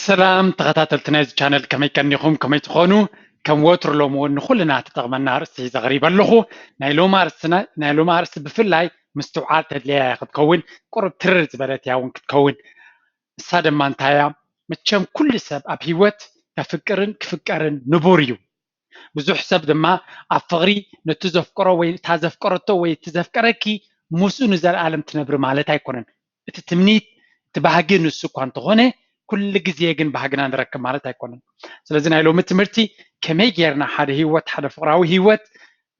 ሰላም ተኸታተልቲ ናይዚ ቻነል፣ ከመይ ቀኒኹም? ከመይ ትኾኑ? ከም ወትሩ ሎሚ እውን ንኹልና ትጠቕመና ኣርእስቲ ሒዘ ቀሪበ ኣለኹ። ናይ ሎሚ ኣርእስትና፣ ናይ ሎሚ ኣርእስቲ ብፍላይ ምስትውዓል ተድልያ እያ ክትከውን፣ ቁሩብ ትርር ዝበለት እያ እውን ክትከውን። ንሳ ድማ እንታይ እያ? መቸም ኩሉ ሰብ ኣብ ህይወት ከፍቅርን ክፍቀርን ንቡር እዩ። ብዙሕ ሰብ ድማ ኣብ ፍቕሪ ነቲ ዘፍቀሮ ወይ እታ ዘፍቀረቶ ወይ እቲ ዘፍቀረኪ ምስኡ ንዘለኣለም ትነብሪ ማለት ኣይኮነን። እቲ ትምኒት፣ እቲ ባህጊ ንሱ እኳ እንተኾነ፣ ኩሉ ግዜ ግን ባህግና ንረክብ ማለት ኣይኮነን። ስለዚ ናይ ሎሚ ትምህርቲ ከመይ ጌርና ሓደ ህይወት፣ ሓደ ፍቕራዊ ህይወት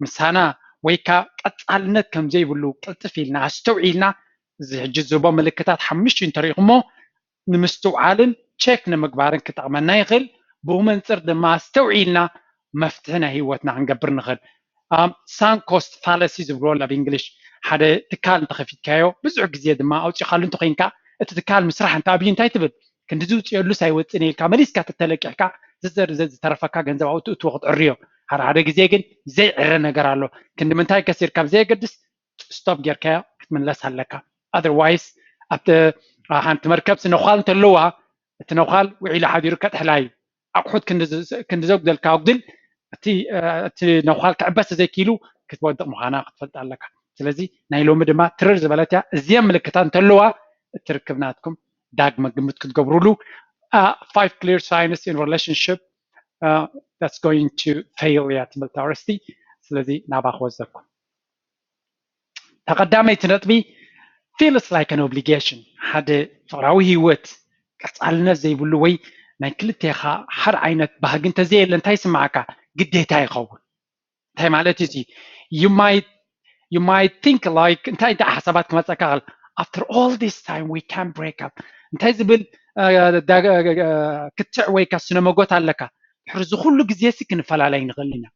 ምሳና ወይ ከኣ ቀጻልነት ከም ዘይብሉ ቅልጥፍ ኢልና ኣስተውዒልና፣ እዚ ሕጂ ዝህቦ ምልክታት ሓሙሽቲኡ እንተሪኢኹሞ ንምስትውዓልን ቸክ ንምግባርን ክጠቕመና ይኽእል። ብኡ መንጽር ድማ ኣስተውዒልና መፍትሒ ናይ ህይወትና ክንገብር ንኽእል። ሳንክ ኮስት ፋለሲ ዝብልዎ ኣሎ ብእንግሊሽ። ሓደ ትካል እንተኸፊትካዮ ብዙሕ ግዜ ድማ ኣውፂኻሉ እንተኮይንካ፣ እቲ ትካል ምስራሕ እንተኣብዩ እንታይ ትብል? ክንዲ ዝውፅየሉስ ኣይወፅእን ኢልካ መሊስካ ተተለቂሕካ፣ ዝዘ- ዝተረፈካ ገንዘብ ኣብኡ ትእትዎ ክትዕርዮ። ሓደ ሓደ ግዜ ግን ዘይዕረ ነገር ኣሎ። ክንዲ ምንታይ ከሲርካ ብዘየገድስ ስቶፕ ጌርካዮ ክትምለስ ኣለካ። ኣዘርዋይስ ኣብቲ ሓንቲ መርከብ ነዃል እንተለዋ፣ እቲ ነዃል ውዒሉ ሓዲሩ ከጥሕላ እዩ። ኣቑሑት ክንዲ ዘጉደልካ ኣጉድል፣ እቲ ነዃል ክዕበስ ዘይክኢሉ ክትወድቕ ምዃና ክትፈልጥ ኣለካ። ስለዚ ናይ ሎሚ ድማ ትርር ዝበለት እያ። እዚም ምልክታት እንተለዋ፣ እቲ ርክብ ናትኩም ዳግመ ግምት ክትገብሩሉ። Five clear signs in relationship that's going to fail እያ ትብል ኣርእስቲ። ስለዚ ናባ ክወስደኩም። እታ ቀዳመይቲ ነጥቢ፣ feels like an obligation። ሓደ ፍቕራዊ ህይወት ቀጻልነት ዘይብሉ ወይ ናይ ክልቴኻ ሓደ ዓይነት ባህጊ እንተዘየለ እንታይ ይስምዓካ? ግዴታ ይኸውን። እንታይ ማለት እዩ? You might you might think like እንታይ እንታይ ሓሳባት ክመፀካ ል after all this time we can break up እንታይ ዝብል ክትዕ ወይ ካ ስነ መጎት ኣለካ። ድሕሪ እዚ ኩሉ ግዜ ሲ ክንፈላለይ ንኽእል ኢና።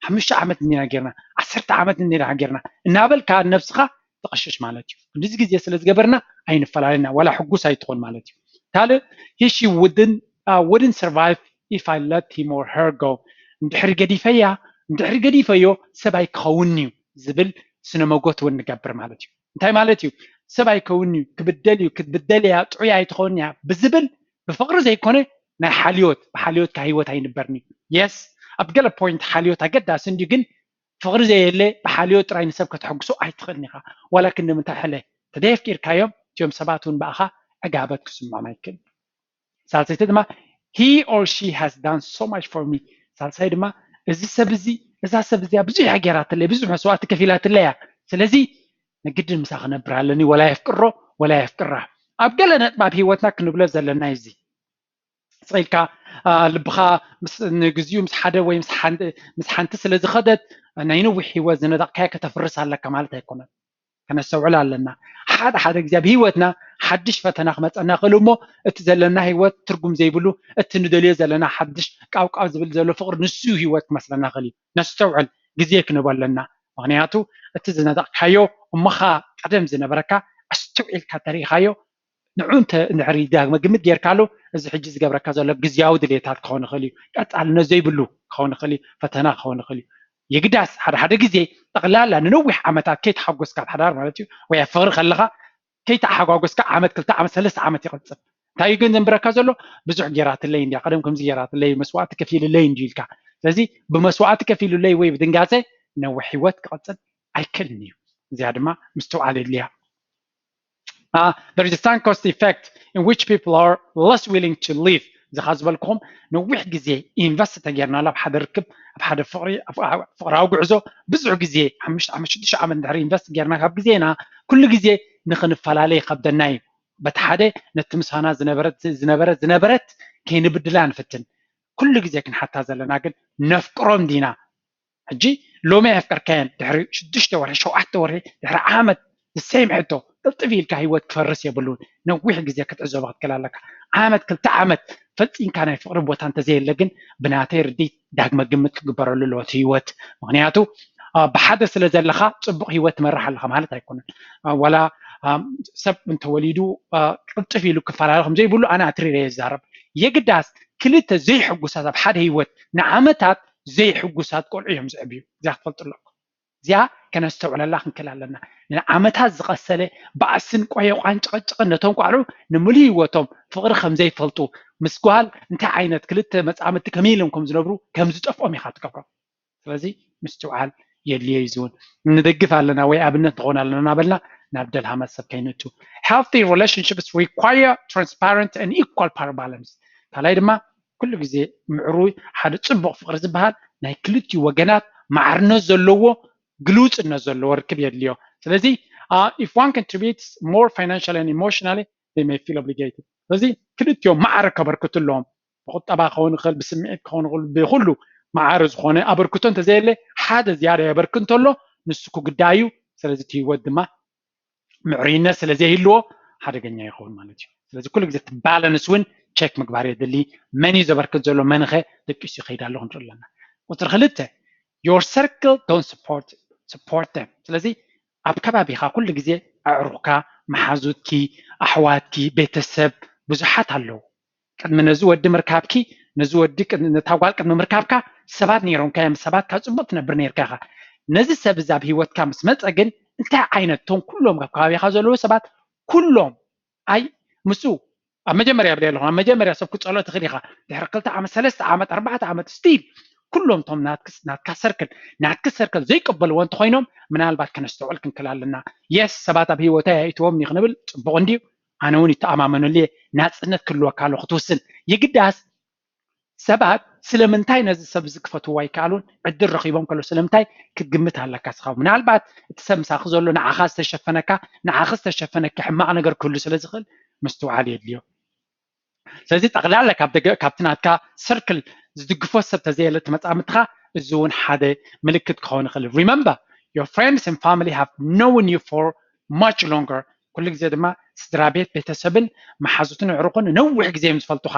ሓሙሽተ ዓመት እንዲና ጌርና፣ ዓሰርተ ዓመት እንዲና ጌርና እናበልካ ነብስኻ ትቕሽሽ ማለት እዩ። ክንድዚ ግዜ ስለ ዝገበርና ኣይንፈላለና፣ ዋላ ሕጉስ ኣይትኾን ማለት እዩ። ካልእ he she wouldn't uh, wouldn't survive if I let him or her go። እንድሕሪ ገዲፈያ፣ እንድሕሪ ገዲፈዮ ሰብ ኣይክኸውን እዩ ዝብል ስነ መጎት እውን ንገብር ማለት እዩ። እንታይ ማለት እዩ? ሰብ ኣይከውን እዩ፣ ክብደል እዩ፣ ክትብደል እያ፣ ጥዑይ ኣይትኸውን እያ ብዝብል ብፍቕሪ ዘይኮነ ናይ ሓልዮት፣ ብሓልዮትካ ህይወት ኣይንበርን እዩ። የስ ኣብ ገለ ፖይንት ሓልዮት ኣገዳሲ እንድዩ፣ ግን ፍቕሪ ዘየለ ብሓልዮት ጥራይ ንሰብ ከተሐጉሶ ኣይትኽእልን ኢኻ። ዋላ ክንዲ ምንታይ ሕለ ተደየፍቂርካዮም እቲኦም ሰባት እውን ብኣኻ ዕጋበት ክስምዖም ኣይክእልን። ሳልሰይቲ ድማ he or she has done so much for me። ሳልሳይ ድማ እዚ ሰብ እዚ እዛ ሰብ እዚኣ ብዙሕ እያ ገይራትለይ፣ ብዙሕ መስዋእቲ ከፊላትለይ እያ። ስለዚ ንግድን ምሳ ክነብር ኣለኒ፣ ወላ የፍቅሮ ወላ የፍቅራ። ኣብ ገለ ነጥቢ ኣብ ህይወትና ክንብሎ ዘለና እዩ። እዚ ስቕ ኢልካ ልብኻ ንግዚኡ ምስ ሓደ ወይ ምስ ሓንቲ ስለ ዝኸደት ናይ ነዊሕ ህይወት ዝነደቕካዮ ከተፍርስ ኣለካ ማለት ኣይኮነን። ከነስተውዕል ኣለና። ሓደ ሓደ ግዜ ኣብ ህይወትና ሓድሽ ፈተና ክመፀና ክእል እሞ እቲ ዘለና ህይወት ትርጉም ዘይብሉ፣ እቲ ንደልዮ ዘለና ሓድሽ ቃውቃው ዝብል ዘሎ ፍቕሪ ንሱ ህይወት ክመስለና ክእል እዩ። ነስተውዕል፣ ግዜ ክንህቦ ኣለና። ምክንያቱ እቲ ዝነደቕካዮ እሞኻ ቀደም ዝነበረካ ኣስተውዒልካ ተሪኢኻዮ ንዑ እንተ እንድሕሪ ዳግመ ግምት ጌርካሉ፣ እዚ ሕጂ ዝገብረካ ዘሎ ግዝያዊ ድሌታት ክኸውን ይኽእል እዩ። ቀጻልነት ዘይብሉ ክኸውን ይኽእል እዩ። ፈተና ክኸውን ይኽእል እዩ። የግዳስ ሓደ ሓደ ግዜ ጠቕላላ ንነዊሕ ዓመታት ከይተሓጎስካ ኣብ ሓዳር ማለት እዩ፣ ወይ ኣብ ፍቕሪ ከለኻ ከይተሓጓጎስካ ዓመት፣ ክልተ ዓመት፣ ሰለስተ ዓመት ይቕጽል። እንታይ እዩ ግን ዘንብረካ ዘሎ? ብዙሕ ጌራትለይ እንድያ፣ ቀደም ከምዚ ጌራትለይ፣ መስዋእቲ ከፊልለይ እንድዩ ኢልካ። ስለዚ ብመስዋእቲ ከፊሉለይ ወይ ብድንጋጸ ነዊሕ ህይወት ክቕጽል ኣይክእልን እዩ። እዚኣ ድማ ምስትውዓል የድልያ። Uh, there is a sunk cost effect in which people are less willing to leave. እዚ ካ ዝበልኩም ነዊሕ ግዜ ኢንቨስት ተጌርናሉ ኣብ ሓደ ርክብ፣ ኣብ ሓደ ፍቕሪ፣ ኣብ ፍቕራዊ ጉዕዞ ብዙሕ ግዜ ሓሙሽተ ዓመት ሽዱሽተ ዓመት እንድሕር ኢንቨስት ጌርና ካብ ግዜና ኩሉ ግዜ ንኽንፈላለ ይኸብደና እዩ። በቲ ሓደ ነቲ ምሳና ዝነበረት ዝነበረት ዝነበረት ከይንብድላ ንፍትን። ኩሉ ግዜ ክንሓታ ዘለና ግን ነፍቅሮም ዲና? ሕጂ ሎሚ ኣየፍቀርካየን ድሕሪ ሽዱሽተ ወርሒ ሸውዓተ ወርሒ ድሕሪ ዓመት ዝሰይም ሕቶ ጥልጥፍ ኢልካ ህይወት ክፈርስ የብሉን። ነዊሕ ግዜ ክትዕዘቦ ክትክእል ኣለካ። ዓመት ክልተ ዓመት ፈፂምካ ናይ ፍቅሪ ቦታ እንተዘየለ ግን ብናተይ ርድኢት ዳግመ ግምት ክግበረሉ ኣለዎ እቲ ህይወት። ምክንያቱ ብሓደ ስለ ዘለካ ፅቡቅ ህይወት ትመርሕ ኣለካ ማለት ኣይኮነን። ዋላ ሰብ እንተወሊዱ ቅልጥፍ ኢሉ ክፈላለ ከምዘይብሉ ኣነ ኣትሪረ እየ ዝዛረብ። የግዳስ ክልተ ዘይሕጉሳት ኣብ ሓደ ህይወት ንዓመታት ዘይሕጉሳት ቆልዑ እዮም ዝዕብዩ። እዚኣ ክትፈልጡ ኣለኩም። እዚኣ ከነስተውዕለላ ክንክእል ኣለና። ንዓመታት ዝቐሰለ ባእስን ቆየቋን ጭቕጭቕን ነቶም ቆልዑ ንምሉእ ህይወቶም ፍቕሪ ከም ዘይፈልጡ ምስ ጓል እንታይ ዓይነት ክልተ መፃምድቲ ከመይ ኢሎም ከም ዝነብሩ ከም ዝጠፍኦም ኢኻ ትገብሮም። ስለዚ ምስትውዓል የድልዮ እዩ። ዝውን ንደግፍ ኣለና ወይ ኣብነት ንኾን ኣለና እናበልና ናብ ደልሃመት ሰብ ከይንእቱ። Healthy relationships require transparent and equal power balance። ካልኣይ ድማ ኩሉ ግዜ ምዕሩይ ሓደ ፅቡቕ ፍቕሪ ዝበሃል ናይ ክልቲኡ ወገናት ማዕርነት ዘለዎ ግልውፅነት ዘለዎ ርክብ የድልዮ። ስለዚ if one contributes more financially and emotionally they may feel obligated። ስለዚ ክልቲኦም ማዕረ ከበርክቱ ኣለዎም። ብቁጠባ ክኸውን ይኽእል፣ ብስምዒት ክኸውን ይኽእል፣ ብኩሉ ማዕረ ዝኾነ ኣበርክቶ እንተዘየለ ሓደ ዝያዳ የበርክ እንተሎ ንሱ ክጉዳይ እዩ። ስለዚ እቲ ህይወት ድማ ምዕሩይነት ስለ ዘይህልዎ ሓደገኛ ይኸውን ማለት እዩ። ስለዚ ኩሉ ግዜ እቲ ባላንስ እውን ቸክ ምግባር የድሊ። መን እዩ ዘበርክት ዘሎ፣ መን ኸ ደቂሱ ይኸይድ ኣሎ ክንርኢ ኣለና። ቁፅሪ ክልተ your circle don't support support them። ስለዚ ኣብ ከባቢኻ ኩሉ ግዜ ኣዕሩኽካ፣ መሓዙትኪ፣ ኣሕዋትኪ፣ ቤተሰብ ብዙሓት ኣለዉ። ቅድሚ ነዚ ወዲ ምርካብኪ ነዚ ወዲ ነታ ጓል ቅድሚ ምርካብካ ሰባት ነይሮምካ እዮም። ሰባትካ ፅቡቅ ትነብር ነይርካ ኢኻ። ነዚ ሰብ እዚ ኣብ ሂወትካ ምስ መፀ ግን እንታይ ዓይነት እቶም ኩሎም ኣብ ከባቢኻ ዘለዉ ሰባት ኩሎም ኣይ ምስኡ ኣብ መጀመርያ ብለ ኣለኹ ኣብ መጀመርያ ሰብ ክፀሎ ትኽእል ኢኻ። ድሕሪ ክልተ ዓመት ሰለስተ ዓመት ኣርባዕተ ዓመት ስቲል ኩሎም እቶም ናትካ ሰርክል ናትኪ ሰርክል ዘይቀበልዎ እንተኮይኖም ምናልባት ከነስተውዕል ክንክል ኣለና። የስ ሰባት ኣብ ሂወታይ ኣይእትዎም ክንብል ፅቡቅ እንድዩ። ኣነ እውን ይተኣማመነሉ እየ። ናፅነት ክህልወካ ኣሎ ክትውስን። የግዳስ ሰባት ስለምንታይ ነዚ ሰብ እዚ ክፈትዎ ኣይከኣሉን ዕድል ረኺቦም ከሎ ስለምንታይ ክትግምት ኣለካ ስኻ። ምናልባት እቲ ሰብ ምሳኺ ዘሎ ንዓኻ ዝተሸፈነካ ንዓኺ ዝተሸፈነኪ ሕማቕ ነገር ክህሉ ስለ ዝኽእል ምስትውዓል የድልዮ። ስለዚ ጠቕላላ ካብ ደገ ካብቲ ናትካ ሰርክል ዝድግፎ ሰብ ተዘየለ እቲ መጻምድትኻ እዚ እውን ሓደ ምልክት ክኸውን ይኽእል። Remember your friends and family have known you for much longer። ኩሉ ግዜ ድማ ስድራ ቤት ቤተሰብን መሓዙትን ኣዕሩኽን ነዊሕ ግዜ እዮም ዝፈልጡኻ።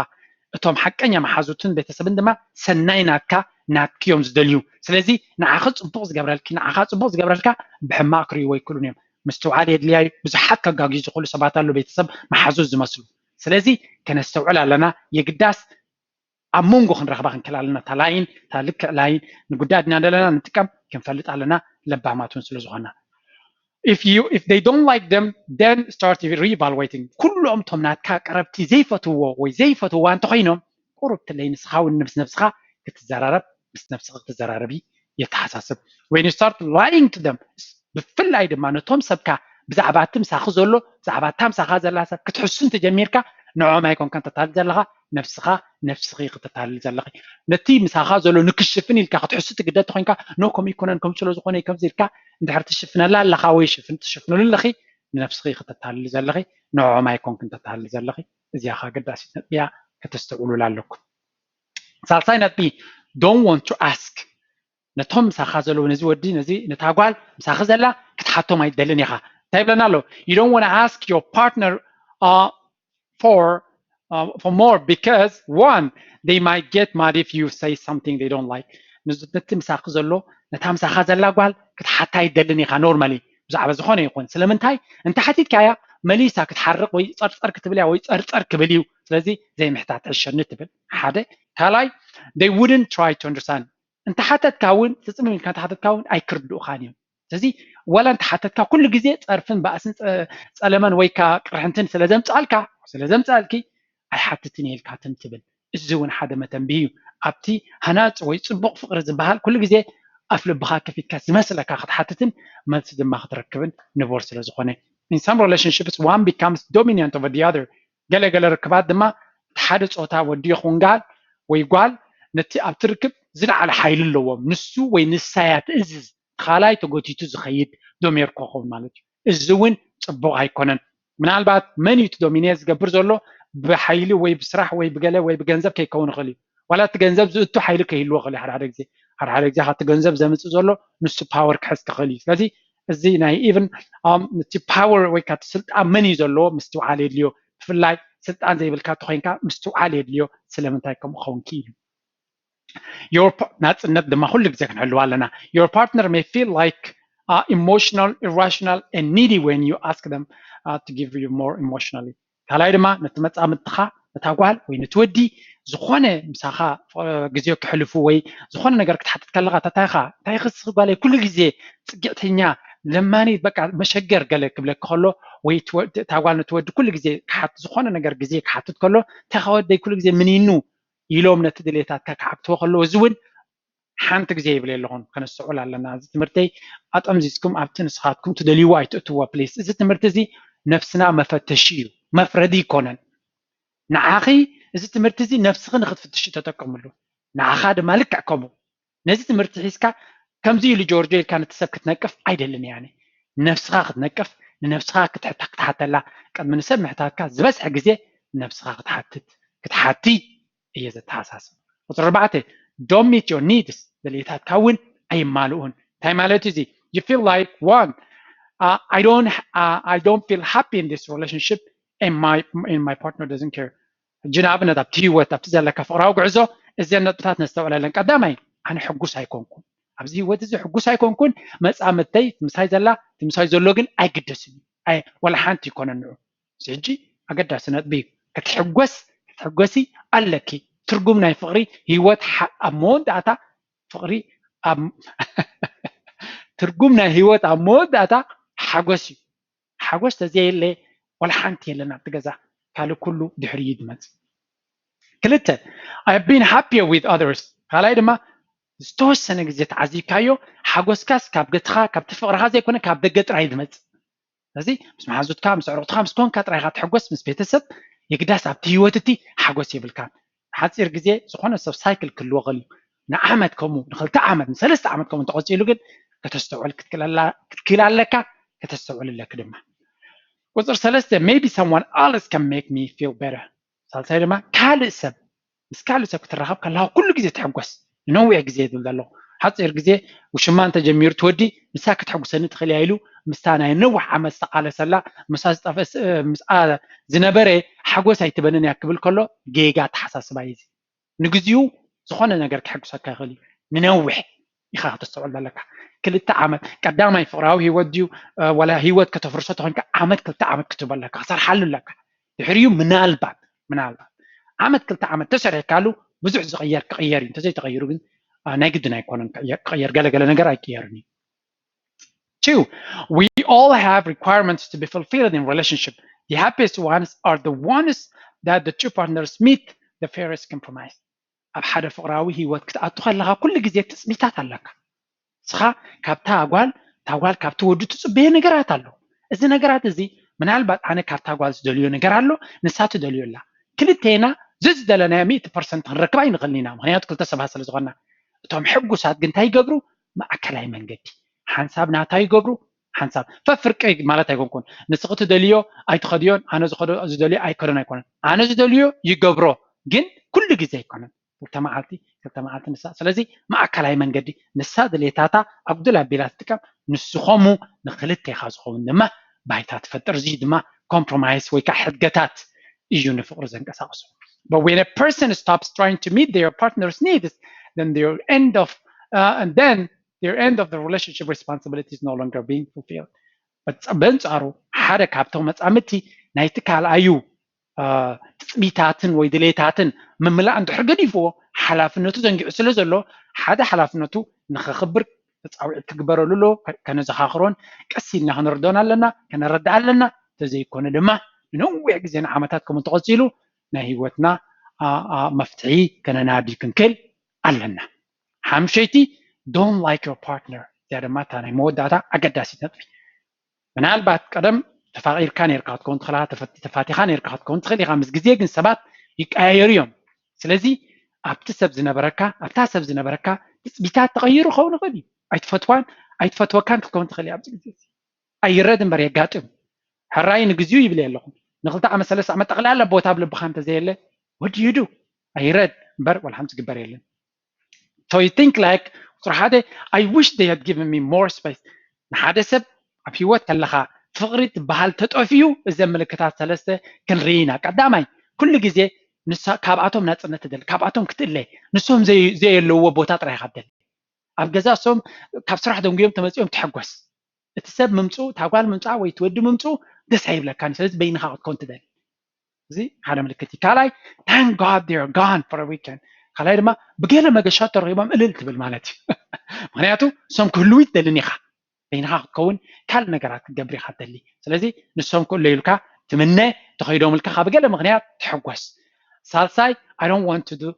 እቶም ሓቀኛ መሓዙትን ቤተሰብን ድማ ሰናይ ናትካ ናትኪ እዮም ዝደልዩ። ስለዚ ንዓኺ ፅቡቕ ዝገብረልኪ ንዓኻ ፅቡቕ ዝገብረልካ ብሕማቕ ክርእይዎ ኣይክእሉን እዮም። ምስትውዓል የድልያ እዩ። ብዙሓት ከጋግዩ ዝኽእሉ ሰባት ኣሎ ቤተሰብ መሓዙት ዝመስሉ። ስለዚ ከነስተውዕል ኣለና። የግዳስ ኣብ መንጎ ክንረኽባ ክንክእል ኣለና። እታ ላይን እታ ልክዕ ላይን ንጉዳይ ድና ዘለና ንጥቀም ክንፈልጥ ኣለና። ለባማት እውን ስለ ዝኾና if you if they don't like them then start reevaluating። ኩሎም እቶም ናትካ ቀረብቲ ዘይፈትዎ ወይ ዘይፈትዋ እንተኮይኖም ቁሩብ ትለይ ንስኻ እውን ምስ ነብስኻ ክትዘራረብ ምስ ነብስኻ ክትዘራረቢ የተሓሳስብ። When you start lying to them ብፍላይ ድማ ነቶም ሰብካ ብዛዕባ እቲ ምሳኺ ዘሎ ብዛዕባ እታ ምሳኻ ዘላ ሰብ ክትሕሱ እንተጀሚርካ ንዖም ኣይኮንካ እንተታልል ዘለኻ ነብስኻ ነብስኺ ክተታልል ዘለኺ። ነቲ ምሳኻ ዘሎ ንክሽፍን ኢልካ ክትሕሱ ትግደድ ተኮይንካ ኖ ከምኡ ይኮነን ከም ስለ ዝኾነ ከምዚ ኢልካ እንድሕር ትሽፍነላ ኣለኻ ወይ ሽፍን ትሽፍንሉ ኣለኺ ንነብስኺ ክተታልል ዘለኺ ንዖም ኣይኮንክ እንተታልል ዘለኺ። እዚኣ ካ ገዳሲት ነጥቢ እያ ከተስተውዕሉላ ኣለኩም። ሳልሳይ ነጥቢ don't want to ask ነቶም ምሳኻ ዘለዉ ነዚ ወዲ ነዚ ነታ ጓል ምሳኺ ዘላ ክትሓቶም ኣይደልን ኢኻ። እንታይ ይብለና ኣሎ? You don't want to ask your partner uh, for uh, for more because one they might get mad if you say something they don't like። ነቲ ምሳኺ ዘሎ ነታ ምሳኻ ዘላ ጓል ክትሓታ ኣይደልን ኢኻ normally ብዛዕባ ዝኾነ ይኹን። ስለምንታይ እንተ ሓቲትካያ መሊሳ ክትሓርቕ ወይ ጸርጸር ክትብል እያ ወይ ጸርጸር ክብል እዩ። ስለዚ ዘይምሕታት ዕሸኒ ትብል ሓደ። ካልኣይ they wouldn't try to understand እንተ ሓተትካ እውን ትፅምም ኢልካ እንተ ሓተትካ እውን ኣይክርድኡኻን እዮም። ስለዚ ዋላ እንተ ሓተትካ ኩሉ ግዜ ፀርፍን ባእስን ፀለመን ወይ ከዓ ቅርሕንትን ስለ ዘምፅኣልካ ስለ ዘምፅኣልኪ ኣይሓትትን እየ ኢልካ ትም ትብል። እዚ እውን ሓደ መተንብሂ እዩ። ኣብቲ ሃናፂ ወይ ፅቡቕ ፍቕሪ ዝበሃል ኩሉ ግዜ ኣፍ ልብኻ ከፊትካ ዝመስለካ ክትሓትትን መልሲ ድማ ክትረክብን ንቡር ስለ ዝኾነ in some relationships one becomes dominant over the other። ገለ ገለ ርክባት ድማ እቲ ሓደ ፆታ ወዲ ይኹን ጋል ወይ ጓል ነቲ ኣብቲ ርክብ ዝለዓለ ሓይሊ ኣለዎም። ንሱ ወይ ንሳ እያ ትእዝዝ። ካልኣይ ተጎቲቱ ዝኸይድ ዶሜር ኮኾን ማለት እዩ። እዚ እውን ፅቡቕ ኣይኮነን። ምናልባት መን እዩ እቲ ዶሚኔት ዝገብር ዘሎ ብሓይሊ ወይ ብስራሕ ወይ ብገለ ወይ ብገንዘብ ከይከውን ይኽእል እዩ። ዋላ እቲ ገንዘብ ዝእቱ ሓይሊ ከይህልዎ ይኽእል እዩ። ሓደ ሓደ ግዜ ሓደ ሓደ ግዜ ካብቲ ገንዘብ ዘምፅእ ዘሎ ንሱ ፓወር ክሕዝ ክኽእል እዩ። ስለዚ እዚ ናይ ኢቨን እቲ ፓወር ወይ ከዓ ስልጣን መን እዩ ዘለዎ ምስትውዓል የድልዮ። ብፍላይ ስልጣን ዘይብልካ ተኮይንካ ምስትውዓል የድልዮ። ስለምንታይ ከምኡ ክኸውን ክኢሉ ናፅነት ድማ ኩሉ ግዜ ክንሕልዋ ኣለና። Your partner may feel like uh, emotional, irrational and needy when you ask them uh, to give you more emotionally። ካልኣይ ድማ ነቲ መፃምድትኻ ነታ ጓል ወይ ነቲ ወዲ ዝኾነ ምሳኻ ግዜ ክሕልፉ ወይ ዝኾነ ነገር ክትሓትት ከለኻ ተታይኻ እንታይ ክስኺ ጓለይ ኩሉ ግዜ ፅግዕተኛ ለማኒ በቃ መሸገር ገለ ክብለክ ከሎ ወይ እታ ጓል ነቲ ወዲ ኩሉ ግዜ ክሓት ዝኾነ ነገር ግዜ ክሓትት ከሎ እንታይ ከወደይ ኩሉ ግዜ ምኒኑ ኢሎም ነቲ ድሌታትካ ክዓግትዎ ከለዉ እዚ እውን ሓንቲ ግዜ ይብል ኣለኹን ከነስተውዕል ኣለና። እዚ ትምህርተይ ኣጠምዚዝኩም ኣብቲ ንስኻትኩም ትደልይዎ ኣይትእትዎ ፕሊስ። እዚ ትምህርቲ እዚ ነፍስና መፈተሺ እዩ፣ መፍረዲ ይኮነን። ንዓኺ እዚ ትምህርቲ እዚ ነፍስኺ ንክትፍትሽ ተጠቀምሉ፣ ንዓኻ ድማ ልክዕ ከምኡ። ነዚ ትምህርቲ ሒዝካ ከምዚ ኢሉ ጆርጆ ኢልካ ነቲ ሰብ ክትነቅፍ ኣይደልን እየ ኣነ። ንነፍስኻ ክትነቅፍ፣ ንነፍስኻ ክትሓተላ፣ ቅድሚ ንሰብ ምሕታትካ ዝበዝሐ ግዜ ንነፍስኻ ክትሓትት ክትሓቲ እየ ዘተሓሳስብ። ቁፅሪ ኣርባዕተ don't meet your needs፣ ድሌታትካ እውን ኣይማልኡን። እንታይ ማለት እዚ? You feel like one, uh, I don't uh, I don't feel happy in this relationship in my in my partner doesn't care. ሕጂ ንኣብነት ኣብቲ ህይወት ኣብቲ ዘለካ ፍቕራዊ ጉዕዞ እዘን ነጥብታት ነስተውዕለለን። ቀዳማይ ኣነ ሕጉስ ኣይኮንኩን፣ ኣብዚ ህይወት እዚ ሕጉስ ኣይኮንኩን። መፃምድተይ ምሳይ ዘላ እቲ ምሳይ ዘሎ ግን ኣይግደስን እዩ፣ ወላ ሓንቲ ይኮነን ንዑ። እዚ ሕጂ ኣገዳሲ ነጥቢ እዩ። ክትሕጎስ ክትሕጎሲ ኣለኪ። ትርጉም ናይ ፍቕሪ ህይወት ኣብ መወዳእታ ፍቕሪ ኣብ ትርጉም ናይ ህይወት ኣብ መወዳእታ ሓጎስ እዩ። ሓጎስ ተዘየለ ወላ ሓንቲ የለን ኣብቲ ገዛ፣ ካልእ ኩሉ ድሕሪ እዩ ዝመፅእ። ክልተ I've been happier with others። ካልኣይ ድማ ዝተወሰነ ግዜ ተዓዚብካዮ ሓጎስካስ ካብ ገትኻ ካብቲ ፍቕርኻ ዘይኮነ ካብ ደገ ጥራይ ዝመፅእ። ስለዚ ምስ መሓዙትካ ምስ ኣዕሩኽትኻ ምስ ኮንካ ጥራይኻ ትሕጎስ፣ ምስ ቤተሰብ የግዳስ ኣብቲ ህይወት እቲ ሓጎስ የብልካን። ሓፂር ግዜ ዝኾነ ሰብ ሳይክል ክህልዎ ኸልዩ ንዓመት ከምኡ ንክልተ ዓመት ንሰለስተ ዓመት ከምኡ እንተቐፂሉ ግን ከተስተውዕል ክትክእል ኣለካ፣ ከተስተውዕል ኣለክ ድማ። ቁፅር ሰለስተ maybe someone else can make me feel better። ሳልሳይ ድማ ካልእ ሰብ ምስ ካልእ ሰብ ክትራኸብ ከለካ ኩሉ ግዜ ትሕጎስ። ንነዊሕ ግዜ ዝብል ዘለኹ ሓፂር ግዜ ውሽማ እንተጀሚሩ ትወዲ ንሳ ክትሕጉሰኒ ትኽእል እያ ኢሉ ምስታ ናይ ነዊሕ ዓመት ዝተቓለሰላ ምስኣ ዝጠፈ ምስኣ ዝነበረ ሓጎስ ኣይትበንን እያ ክብል ከሎ ጌጋ ኣተሓሳስባ እዩ። ንግዚኡ ዝኾነ ነገር ክሕጉሰካ ይኽእል እዩ። ንነዊሕ ኢኻ ከተስተውዕል ኣለካ። ክልተ ዓመት ቀዳማይ ፍቕራዊ ህይወት ድዩ ዋላ ህይወት ከተፍርሶ ተኾንካ ዓመት ክልተ ዓመት ክትህቦ ኣለካ፣ ክሰርሓሉ ኣለካ። ድሕሪኡ ምናልባት ምናልባት ዓመት ክልተ ዓመት ተሰሪሕካሉ ብዙሕ ዝቕየር ክቕየር እዩ። እንተዘይተቐይሩ ግን ናይ ግድን ኣይኮነን ክቕየር፣ ገለገለ ነገር ኣይቅየርን እዩ። Two, we all have requirements to be fulfilled in relationship. The happiest ones are the ones that the two partners meet the fairest compromise. ኣብ ሓደ ፍቕራዊ ህይወት ክትኣቱ ከለኻ ኩሉ ግዜ ትፅቢታት ኣለካ። ንስኻ ካብታ ጓል እታ ጓል ካብቲ ወዲ ትፅበዮ ነገራት ኣሎ። እዚ ነገራት እዚ ምናልባት ኣነ ካብታ ጓል ዝደልዮ ነገር ኣሎ፣ ንሳ ትደልዮ ኣላ። ክልቴና ዘዝደለናዮ ሚእቲ ፐርሰንት ክንረክብ ኣይንኽእልን ኢና፣ ምክንያቱ ክልተ ሰባት ስለ ዝኾንና። እቶም ሕጉሳት ግን እንታይ ይገብሩ? ማእከላይ መንገዲ ሓንሳብ ናታ ይገብሩ፣ ሓንሳብ ፈፍርቀይ ማለት ኣይኮንኩን። ንስኺ ትደልዮ ኣይትኸድዮን፣ ኣነ ዝኸዶ ዝደልዮ ኣይከዶን ኣይኮነን። ኣነ ዝደልዮ ይገብሮ፣ ግን ኩሉ ግዜ ኣይኮነን። ክልተ መዓልቲ ክልተ መዓልቲ ንሳ። ስለዚ ማእከላይ መንገዲ ንሳ ድሌታታ ኣጉድል ኣቢላ ትጥቀም፣ ንስኾሙ ንክልቴኻ ዝኸውን ድማ ባይታ ትፈጥር። እዚ ድማ ኮምፕሮማይስ ወይ ከዓ ሕድገታት እዩ ንፍቕሪ ዘንቀሳቕሶ። But when a person stops trying to meet their partner's needs, then their end of uh, and then their end of the relationship responsibility is no longer being fulfilled. በንጻሩ ሓደ ካብቶም መጻምድቲ ናይቲ ካልኣዩ ትጽቢታትን ወይ ድሌታትን ምምላእ እንድሕር ገዲፍዎ ሓላፍነቱ ዘንጊዑ ስለ ዘሎ ሓደ ሓላፍነቱ ንኸኽብር ተጻውዒት ክግበረሉ ኣሎ። ከነዘኻኽሮን ቀስ ኢልና ከነርዶን ኣለና፣ ከነረድእ ኣለና። ተዘይኮነ ድማ ንነዊሕ ግዜ ንዓመታት ከምኡ እንተቐጺሉ ናይ ህይወትና መፍትሒ ከነናዲ ክንክእል ኣለና። ሓምሸይቲ don't like your partner። እዚኣ ድማ እታ ናይ መወዳእታ ኣገዳሲት ነጥቢ። ምናልባት ቀደም ተፋቒርካ ነርካ ክትከውን ትኽእል ኢኻ፣ ተፋቲኻ ነርካ ክትከውን ትኽእል ኢኻ። ምስ ግዜ ግን ሰባት ይቀያየሩ እዮም። ስለዚ ኣብቲ ሰብ ዝነበረካ ኣብታ ሰብ ዝነበረካ ትፅቢታት ተቐይሩ ክኸውን ይኽእል እዩ። ኣይትፈትዋን ኣይትፈትወካን ክትከውን ትኽእል እያ ኣብዚ ግዜ። ኣይረድ እምበር የጋጥም። ሕራይ ንግዚኡ ይብል ኣለኹ። ንክልተ ዓመት ሰለስተ ዓመት ጠቕላላ ቦታ ኣብ ልብኻ እንተዘየለ ወዲ ይዱ ኣይረድ እምበር ወላ ሓንቲ ዝግበር የለን። So you think like ቁፅሪ ሓደ I wish they had given me more space። ንሓደ ሰብ ኣብ ህይወት ከለኻ ፍቕሪ ትበሃል ተጠፊኡ እዘን ምልክታት ሰለስተ ክንርኢ ኢና። ቀዳማይ ኩሉ ግዜ ንሳ ካብኣቶም ናፅነት ትደሊ፣ ካብኣቶም ክትእለ፣ ንሶም ዘየለውዎ ቦታ ጥራይ ኢኻ ትደሊ። ኣብ ገዛ እሶም ካብ ስራሕ ደንጉዮም ተመፂኦም ትሕጎስ። እቲ ሰብ ምምፅኡ እታ ጓል ምምፅኣ ወይ እቲ ወዲ ምምፅኡ ደስ ኣይብለካን። ስለዚ በይንኻ ክትከውን ትደሊ። እዚ ሓደ ምልክት እዩ። ካልኣይ thank God they're gone for a weekend። ካልኣይ ድማ ብገለ መገሻ ተረኺቦም እልል ትብል ማለት እዩ። ምክንያቱ እሶም ክህልዉ ይትደልን ኢኻ። በይንኻ ክትከውን ካልእ ነገራት ክትገብር ኢኻ ትደሊ። ስለዚ ንሶም ክእለዩልካ ትምነ፣ ተኸይዶምልካ ካብ ገለ ምኽንያት ትሕጎስ። ሳልሳይ I don't want to do፣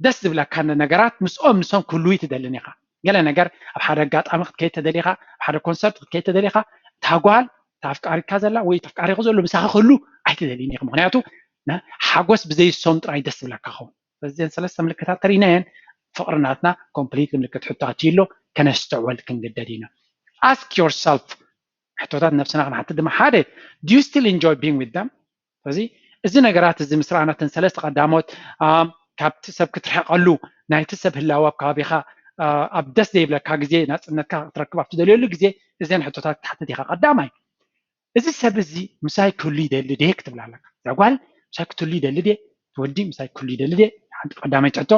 ደስ ዝብለካ ነገራት ምስኦም ንሶም ክህልዉ ኣይትደልን ኢኻ። ገለ ነገር ኣብ ሓደ ኣጋጣሚ ክትከይድ ተደሊኻ፣ ኣብ ሓደ ኮንሰርት ክትከይድ ተደሊኻ፣ እታ ጓል እታ ኣፍቃሪካ ዘላ ወይ ኣፍቃሪኹ ዘሎ ምሳኺ ክህሉ ኣይትደልይን ኢኻ። ምኽንያቱ ሓጎስ ብዘይ ሶም ጥራይ ደስ ዝብለካ ኸውን። በዚን ሰለስተ ምልክታት ተሪናየን ፍቕሪ ናትና ኮምፕሊት ምልክት ሕቶ ኣትዩ ኣሎ። ከነስተውዕል ክንግደድ ኢና። Ask yourself፣ ሕቶታት ነብስና ክንሓትት ድማ ሓደ do you still enjoy being with them? ስለዚ እዚ ነገራት እዚ ምስ ረኣና እተን ሰለስተ ቀዳሞት ካብቲ ሰብ ክትርሕቀሉ፣ ናይቲ ሰብ ህላወ ኣብ ከባቢኻ ኣብ ደስ ዘይብለካ ግዜ ናፅነትካ ክትረክብ ኣብ ትደልየሉ ግዜ እዘን ሕቶታት ክትሓትት ኢኻ። ቀዳማይ እዚ ሰብ እዚ ምሳይ ክህሉ ይደሊ ድየ ክትብል ኣለካ። እዛ ጓል ምሳይ ክትህሉ ይደሊ ድየ? እቲ ወዲ ምሳይ ክህሉ ይደሊ ድየ? ሓንቲ ቀዳመይቲ ሕቶ።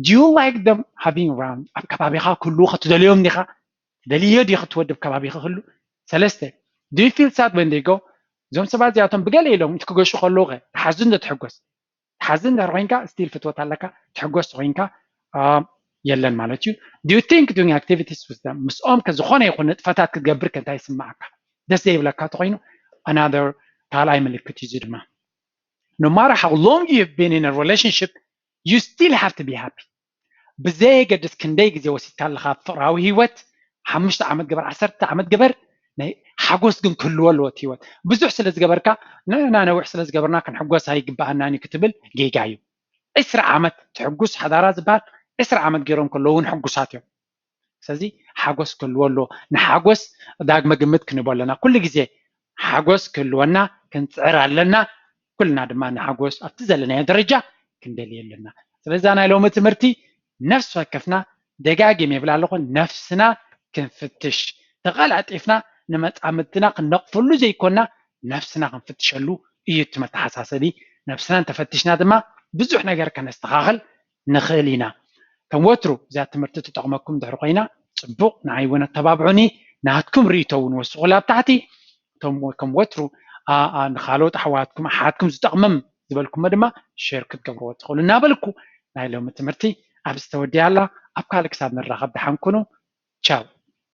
Do you like them having around? ኣብ ከባቢኻ ክህልዉ ክትደልዮም ዲኻ? ትደልዮ ዲኻ እቲ ወዲ ኣብ ከባቢኻ ክህሉ? ሰለስተ Do you feel sad when they go? እዞም ሰባት እዚኣቶም ብገለ ኢሎም እቲ ክገሹ ከለዉ ኸ ትሓዝን ዶ ትሕጎስ? ትሓዝን እንድሕር ኮይንካ ስቲል ፍትወት ኣለካ፣ ትሕጎስ ኮይንካ የለን ማለት እዩ። Do you think doing activities with them? ምስኦም ከ ዝኾነ ይኹን ንጥፈታት ክትገብር ከ እንታይ ይስምዓካ? ደስ ዘይብለካ ተኮይኑ ኣናደር ካልኣይ ምልክት እዩ። እዚ ድማ no matter how long you have been in a relationship, you still have to be happy. ብዘየገድስ ክንደይ ግዜ ወሲድካ ኣለካ ኣብ ፍቅራዊ ህይወት፣ ሓሙሽተ ዓመት ግበር፣ ዓሰርተ ዓመት ግበር፣ ናይ ሓጎስ ግን ክህልዎ ኣለዎ እቲ ህይወት። ብዙሕ ስለ ዝገበርካ ንሕና ነዊሕ ስለ ዝገበርና ክንሕጎስ ኣይግበኣናን እዩ ክትብል ጌጋ እዩ። ዕስራ ዓመት ትሕጉስ ሓዳራ ዝበሃል ዕስራ ዓመት ገይሮም ከለዉ እውን ሕጉሳት እዮም። ስለዚ ሓጎስ ክህልዎ ኣለዎ። ንሓጎስ ዳግመ ግምት ክንህቦ ኣለና። ኩሉ ግዜ ሓጎስ ክህልወና ክንፅዕር ኣለና። ኩልና ድማ ንሓጎስ ኣብቲ ዘለናዮ ደረጃ ክንደልየ ኣለና። ስለዚ ናይ ሎሚ ትምህርቲ ነፍሲ ወከፍና ደጋጊም ይብል ኣለኹ ነፍስና ክንፍትሽ፣ ተቐላጢፍና ንመፃምድትና ክንነቕፈሉ ዘይኮና ነፍስና ክንፍትሸሉ እዩ እቲ መተሓሳሰቢ። ነብስና እንተፈቲሽና ድማ ብዙሕ ነገር ከነስተኻኽል ንኽእል ኢና። ከም ወትሩ እዛ ትምህርቲ ትጠቕመኩም ድሕሪ ኮይና ፅቡቕ ንዓይ እውን ኣተባብዑኒ። ናትኩም ርእይቶ እውን ወስኹላ ኣብ ታሕቲ። እቶም ከም ወትሩ ንካልኦት ኣሕዋትኩም ኣሓትኩም ዝጠቕምም ዝበልኩሞ ድማ ሼር ክትገብርዎ ትኽእሉ እናበልኩ ናይ ሎሚ ትምህርቲ ኣብ ዝተወዲያ ኣላ። ኣብ ካልእ ክሳብ ንራኸብ ደሓን ኩኑ። ቻው።